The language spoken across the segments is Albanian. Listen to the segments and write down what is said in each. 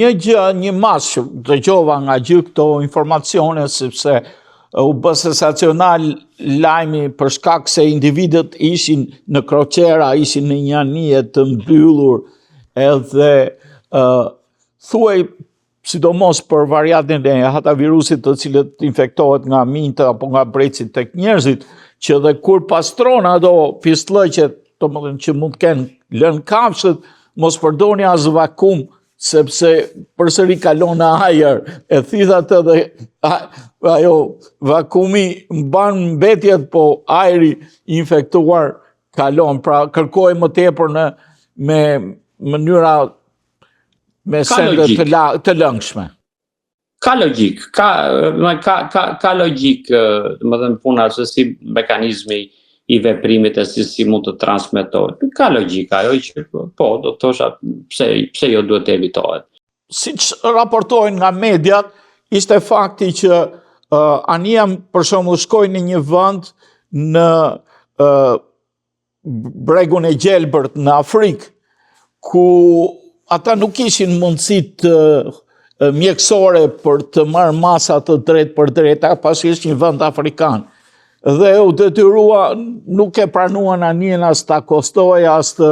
Një gjë, një masë që dëgjova nga gjithë këto informacione, sepse u bë sensacional lajmi për shkak se individët ishin në kroçera, ishin në një anije të mbyllur, edhe uh, thuhej sidomos për variantin e hantavirusit të cilët infektohet nga minjtë apo nga brejtësit tek njerëzit, që dhe kur pastron ato pisllëqet, domethënë që mund të kenë lënë kafshët, mos përdorni as vakum, sepse përsëri kalon në ajër, e thith atë dhe ajo vakumi mban mbetjet, po ajri i infektuar kalon, pra kërkoj më tepër në me mënyra me sende të, la, të lëngshme. Ka logjikë, ka, ka, ka, ka logjikë, domethënë puna se si mekanizmi i veprimit e si, si mund të transmetohet. Ka logjikë ajo që, po, do të thosha, pse, pse jo duhet të evitohet. Siç raportojnë nga mediat, ishte fakti që uh, anija për shembull shkoi në një vend në uh, bregun e gjelbërt në Afrikë, ku ata nuk kishin mundësitë mjekësore për të marrë masa të drejtpërdrejta, pasi është një vend afrikan. Dhe u detyrua, nuk e pranuan anijen as të akostohej, as të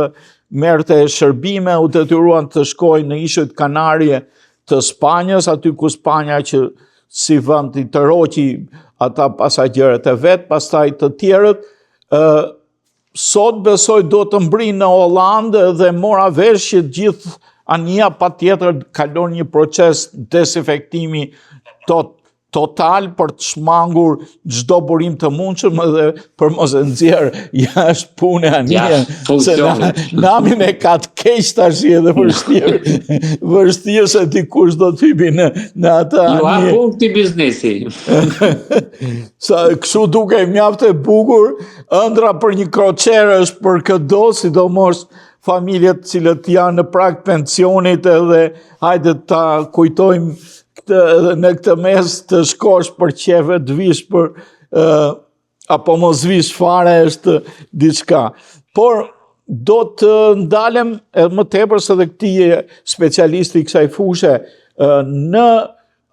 merrte shërbime, u detyruan të shkojnë në ishujt Kanarie të Spanjës, aty ku Spanja që si vend i tërhoqi ata pasagjerët e vet, pastaj të tjerët, Sot besoj do të mbrijë në Holandë dhe mora vesh që gjithë anija patjetër kalon një proces desinfektimi tot, total për të shmangur çdo burim të mundshëm dhe për mos e nxjerr jashtë pune anijen se na, namin e ka të keq tash edhe vështirë vështirë se dikush do të hypi në në atë anije. Ju hap punë këtij biznesi. Sa kështu dukej mjaft e bukur, ëndrra për një kroçerë është për këdo, sidomos familjet të cilët janë në prag pensionit edhe hajde ta kujtojmë këtë edhe në këtë mes të shkosh për qejf e të vish për uh, apo mos vish fare është diçka. Por do të ndalem edhe më tepër se dhe ti je specialist i kësaj fushe në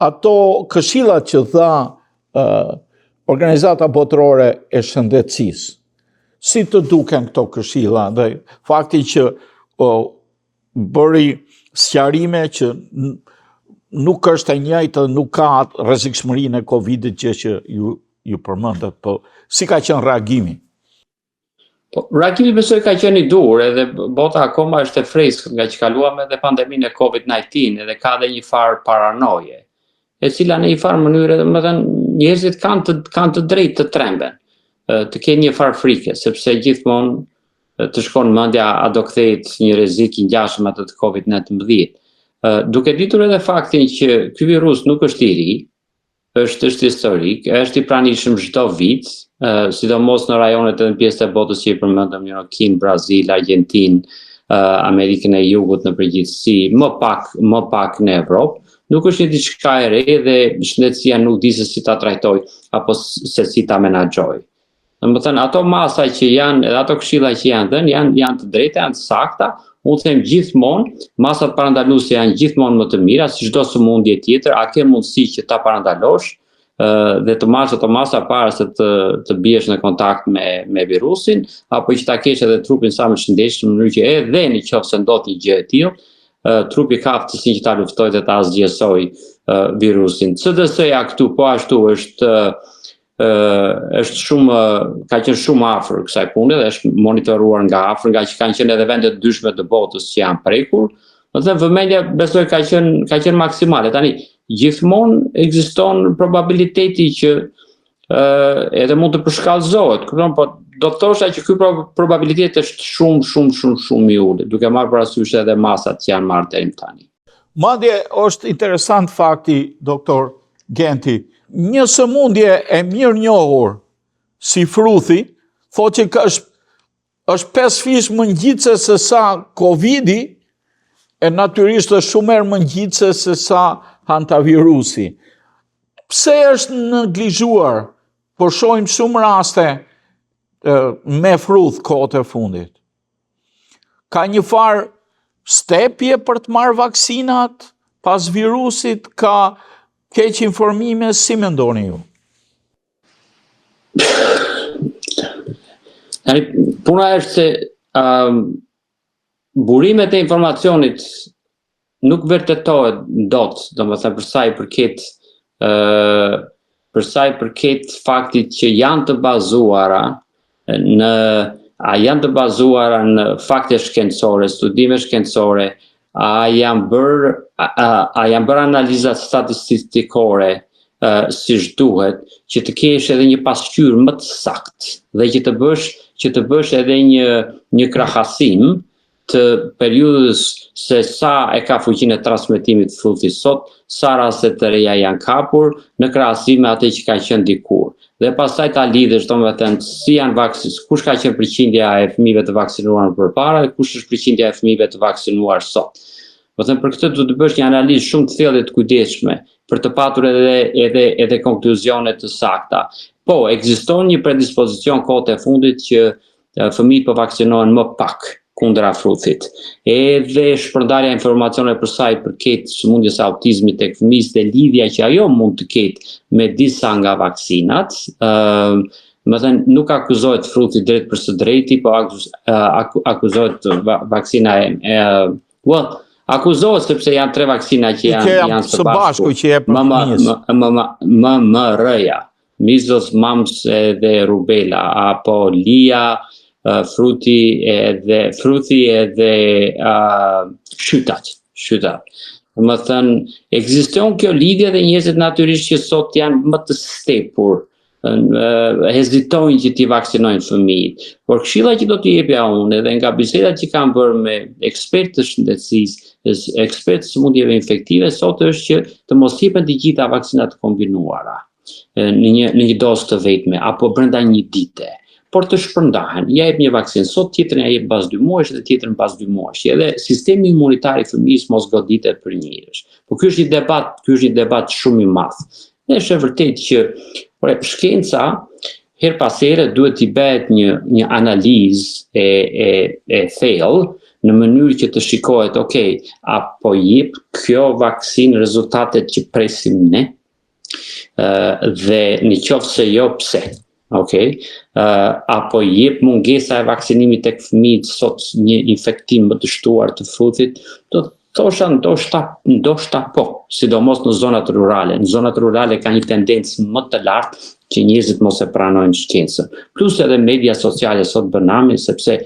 ato këshillat që dha uh, Organizata Botërore e Shëndetësisë. Si të duken këto këshilla dhe fakti që uh, bëri sqarime që nuk është e njëjtë, nuk ka rrezikshmërinë e Covidit gjë që ju ju përmendët, po si ka qenë reagimi? Po, reagimi besoj ka qenë i duhur, edhe bota akoma është e freskët nga që kaluam edhe pandeminë e COVID-19, edhe ka dhe një farë paranoje, e cila në një farë mënyre, domethënë, njerëzit kanë të, kanë të drejtë të tremben, të kenë një farë frike, sepse gjithmonë të shkon mendja a do kthehet një rrezik i ngjashëm atë të COVID-19. Duke ditur edhe faktin që ky virus nuk është i ri, është është historik, është i pranishëm çdo vit, uh, sidomos në rajonet edhe në pjesët e botës që i përmendëm, you know, Kinë, Brazil, Argjentinë, uh, Amerikën e Jugut në përgjithësi, më pak më pak në Evropë. Nuk është një diçka e re dhe shëndetësia nuk di se si ta trajtojë apo se si ta menaxhojë. Domethënë, ato masa që janë, edhe ato këshilla që janë dhënë, janë, janë të drejta, janë të sakta. Unë them gjithmonë, masat parandaluese janë gjithmonë më të mira, si çdo sëmundje tjetër, a ke mundësi që ta parandalosh dhe të marrësh ato masa para se të të biesh në kontakt me me virusin, apo që ta kesh edhe trupin sa më shëndetshëm në mënyrë që edhe në qoftë se ndodh një gjë e tillë, trupi ka aftësinë që ta luftojë dhe ta asgjësojë virusin. CDC-ja këtu po ashtu është është shumë ka qenë shumë afër kësaj pune dhe është monitoruar nga afër, nga që kanë qenë edhe vende të ndryshme të botës që janë prekur. Domethënë vëmendja besoj ka qenë ka qenë maksimale. Tani gjithmonë ekziston probabiliteti që ë edhe mund të përshkallëzohet, kupton, po do të thosha që ky probabilitet është shumë shumë shumë shumë i ulët, duke marrë parasysh edhe masat që janë marrë deri më tani. Madje është interesant fakti, doktor Genti, një sëmundje e mirënjohur si fruthi, thotë që është, është pesëfish më ngjitëse se sa Covidi, e natyrisht është shumë herë më ngjitëse se sa hantavirusi. Pse është neglizhuar? Po shohim shumë raste me fruth kohët e fundit. Ka një farë stepje për të marrë vaksinat, Pas virusit ka keqinformime, si mendoni ju? Tani puna është se um, burimet e informacionit nuk vërtetohet dot, domethënë për sa i përket ë uh, për sa i përket faktit që janë të bazuara në a janë të bazuara në fakte shkencore, studime shkencore, a janë bërë a, a, a janë bërë analiza statistikore uh, siç duhet, që të kesh edhe një pasqyrë më të saktë dhe që të bësh që të bësh edhe një një krahasim të periudhës se sa e ka fuqinë e transmetimit fruthi sot, sa raste të reja janë kapur në krahasim me atë që ka qenë dikur. Dhe pastaj ta lidhësh, domethënë, si janë vaksin, kush ka qenë përqindja e fëmijëve të vaksinuar më përpara dhe kush është përqindja e fëmijëve të vaksinuar sot. Domethënë për këtë duhet të bësh një analizë shumë të thellë dhe të kujdesshme për të patur edhe edhe edhe konkluzione të sakta. Po, ekziston një predispozicion kohët e fundit që fëmijët po vaksinohen më pak kundra fruthit. Edhe shpërndarja e informacioneve për sa i përket sëmundjes së autizmit tek fëmijët dhe lidhja që ajo mund të ketë me disa nga vaksinat, ë uh, Domethënë, nuk akuzohet fruthi drejt për së drejti, po akuzohet vaksina e, e well, akuzohet sepse janë tre vaksina që janë, janë së bashku, bashku që e për MMR-ja, measles, mumps edhe rubella, apo lija, fruthi edhe fruthi edhe uh, shytat, shytat. Domethënë, ekziston kjo lidhje dhe njerëzit natyrisht që sot janë më të stepur, hezitojnë që t'i vaksinojnë fëmijët. Por këshilla që do t'i jepja unë edhe nga bisedat që kam bërë me ekspertë të shëndetësisë, ekspertë të sëmundjeve infektive sot është që të mos jepen të gjitha vaksinat të kombinuara në një në një dozë të vetme apo brenda një dite por të shpërndahen. Ja jep një vaksinë sot, tjetrën ja jep mbas 2 muajsh dhe tjetrën mbas 2 muajsh. Edhe sistemi imunitar i fëmijës mos goditet përnjëherësh. Po ky është një debat, ky është një debat shumë i madh. Dhe është e vërtetë që por shkenca herë pas here duhet t'i bëhet një një analizë e e e thellë në mënyrë që të shikohet, ok, a po jep kjo vaksinë rezultatet që presim ne? Ë dhe në qoftë se jo, pse? Ok, uh, a po jep mungesa e vaksinimit tek fëmijët sot një infektim më të shtuar të fruthit? Do thosha ndoshta ndoshta po, sidomos në zonat rurale. Në zonat rurale ka një tendencë më të lartë që njerëzit mos e pranojnë shkencën. Plus edhe media sociale sot bën namin sepse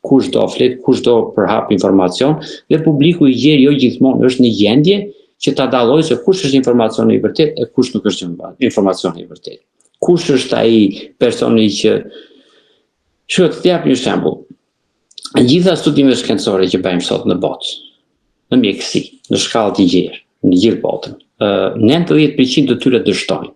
kush do flet, kush do përhap informacion dhe publiku i gjerë jo gjithmonë është në gjendje që ta dallojë se kush është informacioni i vërtetë e kush nuk është informacioni i vërtetë. Kush është ai personi që Shiko, të jap një shembull. Gjitha studimet shkencore që bëjmë sot në botë, në mjekësi, në shkallë të gjerë, në gjithë botën, 90% të tyre dështojnë.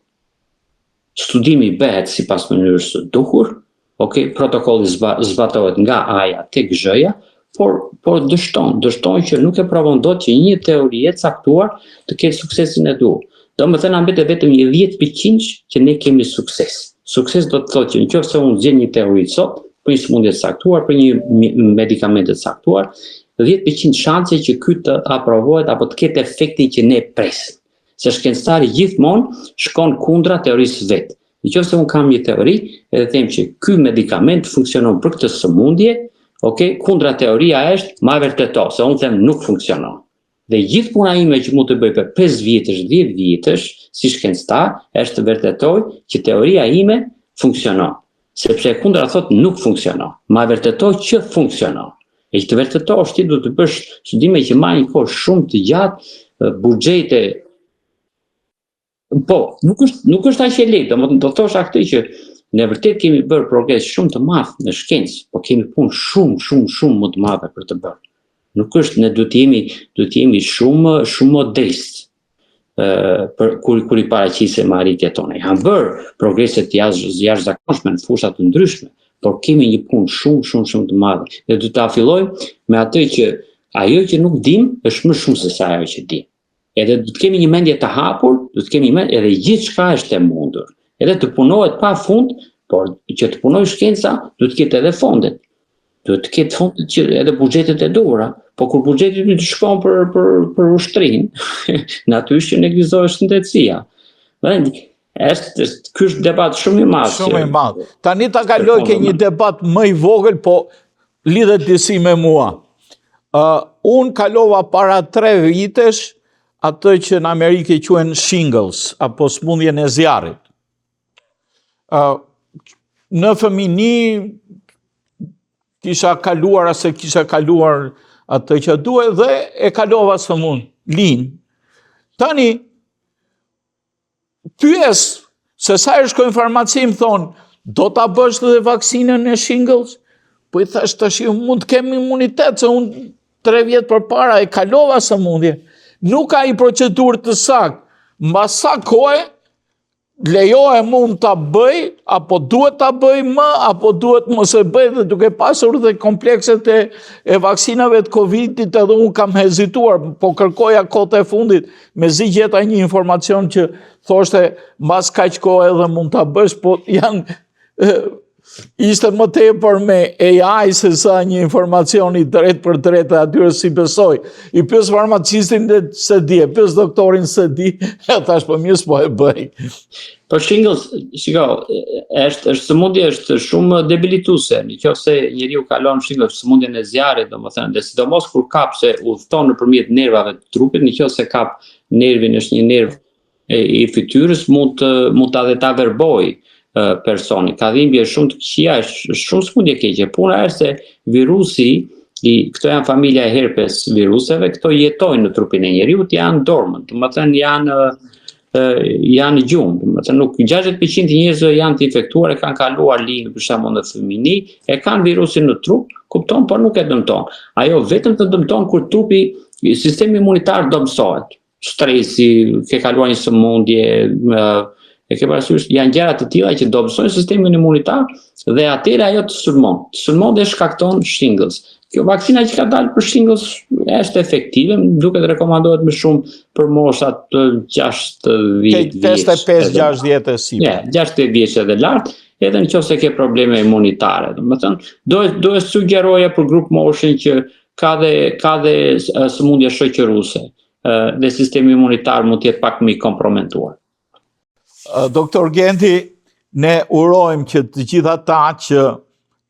Studimi bëhet sipas mënyrës së duhur, ok, protokolli zba, zbatohet nga A-ja tek Zh-ja, por por dështon, dështon që nuk e provon dot që një teori e caktuar të ketë suksesin e duhur. Domethënë na mbetet vetëm një 10% që ne kemi sukses. Sukses do të thotë që në qoftë se unë gjej një teori sot për një sëmundje të caktuar, për një medikament të caktuar, 10% shanse që ky të aprovohet apo të ketë efektin që ne presim. Se shkencëtari gjithmonë shkon kundra teorisë vet. Në qoftë se unë kam një teori edhe them që ky medikament funksionon për këtë sëmundje, ok, kundra teoria është ma vërteto, se unë them nuk funksionon. Dhe gjithë puna ime që mund të bëj për 5 vjetësh, 10 vjetësh, si shkencëtar, është të vërtetoj që teoria ime funksionon. Sepse e kundra thot nuk funksionon. Ma vërteto që funksionon. E që të vërtetosh ti duhet të bësh studime që marrin kohë shumë të gjatë, buxhete Po, nuk është nuk është aq e lehtë, domethënë do thosha këtë që ne vërtet kemi bërë progres shumë të madh në shkencë, po kemi punë shumë shumë shumë më të madhe për të bërë. Nuk është ne duhet të jemi duhet të jemi shumë shumë modest ë për kur kur i paraqesim arritjet tona. Janë bërë progrese të jashtë jashtëzakonshme në fusha të ndryshme, por kemi një punë shumë shumë shumë të madhe. Dhe duhet ta fillojmë me atë që ajo që nuk dim është më shumë se sa ajo që dim. Edhe do të kemi një mendje të hapur, do të kemi një mendje edhe gjithçka është e mundur. Edhe të punohet pa fund, por që të punojë shkenca, duhet të ketë edhe fondet. Duhet të ketë fondet që edhe buxhetet e duhura. Po kur buxheti yt shkon për për për ushtrinë, natyrisht që neglizhohet shëndetësia. Dhe është është ky është debat shumë i madh. Shumë i madh. Tani ta kaloj ke një debat më i vogël, po lidhet disi me mua. Uh, unë kalova para tre vitesh atë që në Amerikë e quajnë shingles, apo sëmundjen e zjarrit. Uh, në fëmini kisha kaluar ose kisha kaluar atë që duhet dhe e kalova sëmundjen. Tani, pyes se sa herë shkoj në farmaci më thonë, do ta bësh dhe vaksinën e shingles? Po i thash tash mund të kem imunitet se unë tre vjet përpara e kalova sëmundjen. Nuk ka një procedurë të saktë. Mbas sa kohe lejohem mund ta bëj, apo duhet ta bëj më, apo duhet mos e bëj dhe duke pasur dhe komplekset e, e vaksinave të Covidit edhe unë kam hezituar, po kërkoja kohët e fundit, mezi gjeta një informacion që thoshte mbas kaq kohe edhe mund ta bësh, po janë ishte më tepër me AI se sa një informacion i drejtpërdrejtë atyre s'i besoj. I pyes farmacistin dhe s'e di, e pyes doktorin s'e di, e thash po mirë s'po e bëj. Po shingles, shiko, është është sëmundje është shumë debilituese. Në qoftë se njeriu kalon shingles, sëmundjen e zjarrit, domethënë, dhe sidomos kur kap se udhëton nëpërmjet nervave të trupit, në qoftë se kap nervin është një nerv e, i fytyrës mund të mund ta dhe ta verboj personi. Ka dhimbje shumë të këqija, është shumë sëmundje e keqe. Puna është se virusi i këto janë familja e herpes viruseve, këto jetojnë në trupin e njeriut, janë dormant, domethënë janë janë në gjumë, domethënë nuk 60% e njerëzve janë të infektuar e kanë kaluar lindjen për shembull në fëmijëri, e kanë virusin në trup, kupton, por nuk e dëmton. Ajo vetëm të dëmton kur trupi, sistemi imunitar dobësohet. Stresi, ke kaluar një sëmundje, e ke parasysh, janë gjëra të tilla që dobësojnë sistemin imunitar dhe atëherë ajo të sulmon. Të sulmon dhe shkakton shingles. Kjo vaksina që ka dalë për shingles është efektive, më duket rekomandohet më shumë për moshat 60 vjeç. 85 60 e sipër. Ja, 60 vjeç edhe lart, edhe në qoftë se ke probleme imunitare. Domethënë, do do e sugjeroja për grup moshën që ka dhe ka dhe sëmundje shoqëruese dhe sistemi imunitar mund të jetë pak më i kompromentuar. Doktor Genti, ne urojmë që të gjithë ata që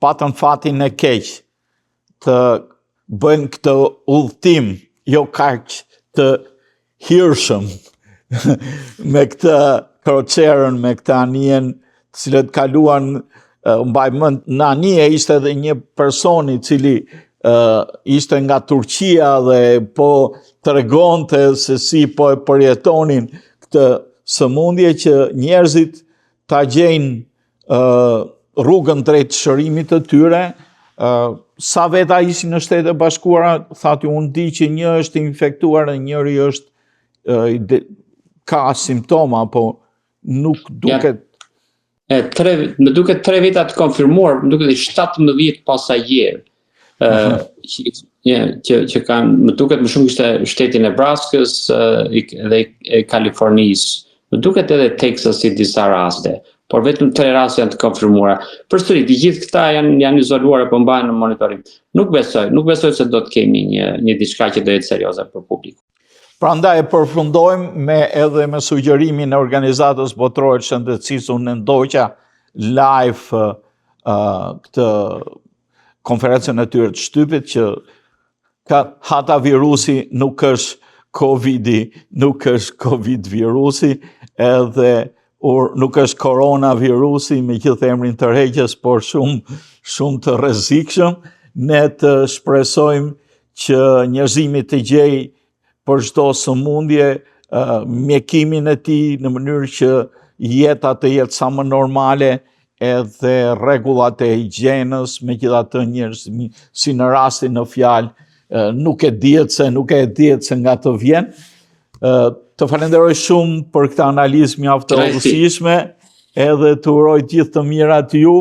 patën fatin e keq të bëjnë këtë udhëtim jo kaq të hirshëm me këtë kroçerën, me këtë anijen, të cilët kaluan mbaj mend në anije ishte edhe një person i cili uh, ishte nga Turqia dhe po tregonte se si po e përjetonin këtë sëmundje që njerëzit ta gjejnë uh, rrugën drejt shërimit të tyre, uh, sa veta ishin në Shtetet e Bashkuara, thatë unë di që një është infektuar dhe njëri është uh, ka simptoma, po nuk duket... Ja, e, tre, më duket tre veta të konfirmuar, më duket 17 pasagjerë që, që, që kanë, më duket më shumë ishte shteti i Nebraskës dhe e Kalifornisë, më duket edhe Texasi disa raste, por vetëm tre raste janë të konfirmuara. Përsëri, të gjithë këta janë janë izoluar apo mbahen në monitorim. Nuk besoj, nuk besoj se do të kemi një një diçka që do jetë serioze për publikun. Prandaj e përfundojmë me edhe me sugjerimin e Organizatës Botërore të Shëndetësisë, unë ndoqa live uh, këtë konferencën e tyre të shtypit që ka hata virusi nuk është Covidi, nuk është Covid virusi, edhe ur, nuk është koronavirusi me gjithë emrin tërheqës, por shumë shumë të rrezikshëm, ne të shpresojmë që njerëzimi të gjejë për çdo sëmundje mjekimin e tij në mënyrë që jeta të jetë sa më normale edhe rregullat e higjienës, megjithatë njerëz si në rastin në fjalë, nuk e dihet se nuk e dihet se nga të vjen. Të falenderoj shumë për këtë analizë mjaft të hollësishme, edhe të uroj gjithë të mirat ju,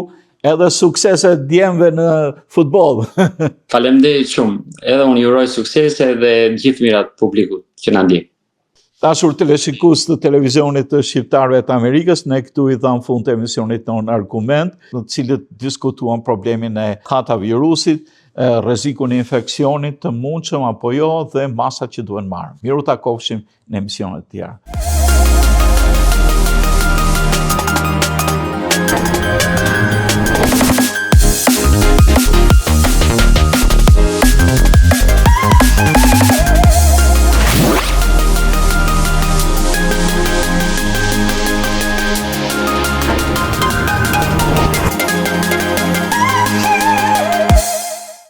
edhe suksese djemve në futboll. Faleminderit shumë. Edhe unë ju uroj suksese dhe gjithë të mirat publikut që na ndjek. Dashur teleshikues të televizionit të shqiptarëve të Amerikës, ne këtu i dhamë fund të emisionit tonë Argument, në të cilët diskutuam problemin e hata virusit. rrezikun e infeksionit të mundshëm apo jo dhe masat që duhen marrë. Mirutakofshim në emisione të tjera.